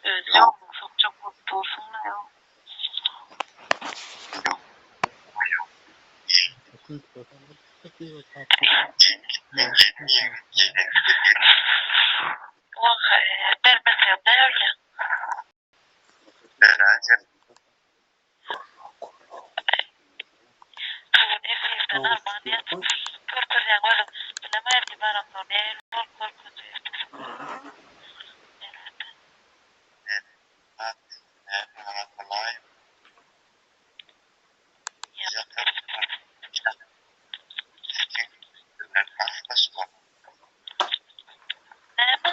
Öz ýoluňy sokjak bolup dursuň-la ýok. Wah, bermeseň näbilýäň? Bu gün efirden arman ýatyp görkezýäň özüň. Bilemä ertir baramsoň nähili bolup görkezjek ertesi gün. Erbet. Näme?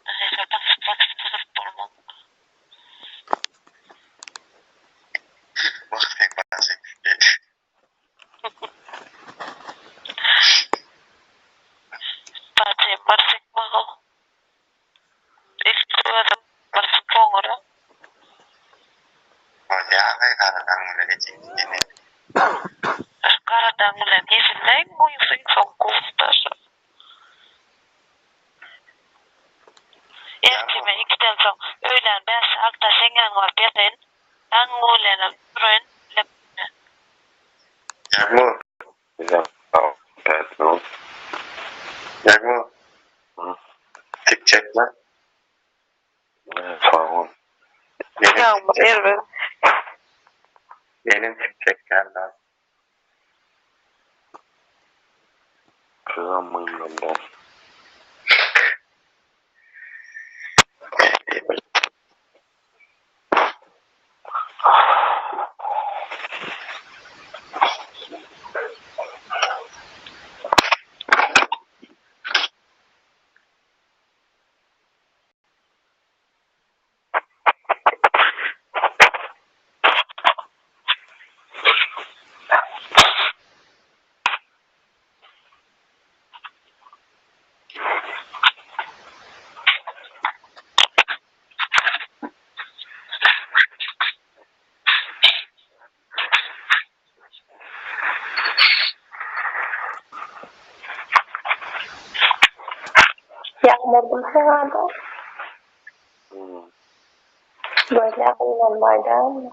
Nähili basyp basyp gyzyp bolmazmyka? Bajym bir sykmagyl. Ilki özüm bir sypyňyra. Garadan bilen ezilmäň gowusy soň gowusy-da şo. Ertime ikiden soň öýlän bäşde alta seň ýanyňa baryp ýataýyn. Daň bilenem turaýyn. Ýagmyr erbet. Ýagmyr bilseňada. Bolýa gynanmaý dälmi?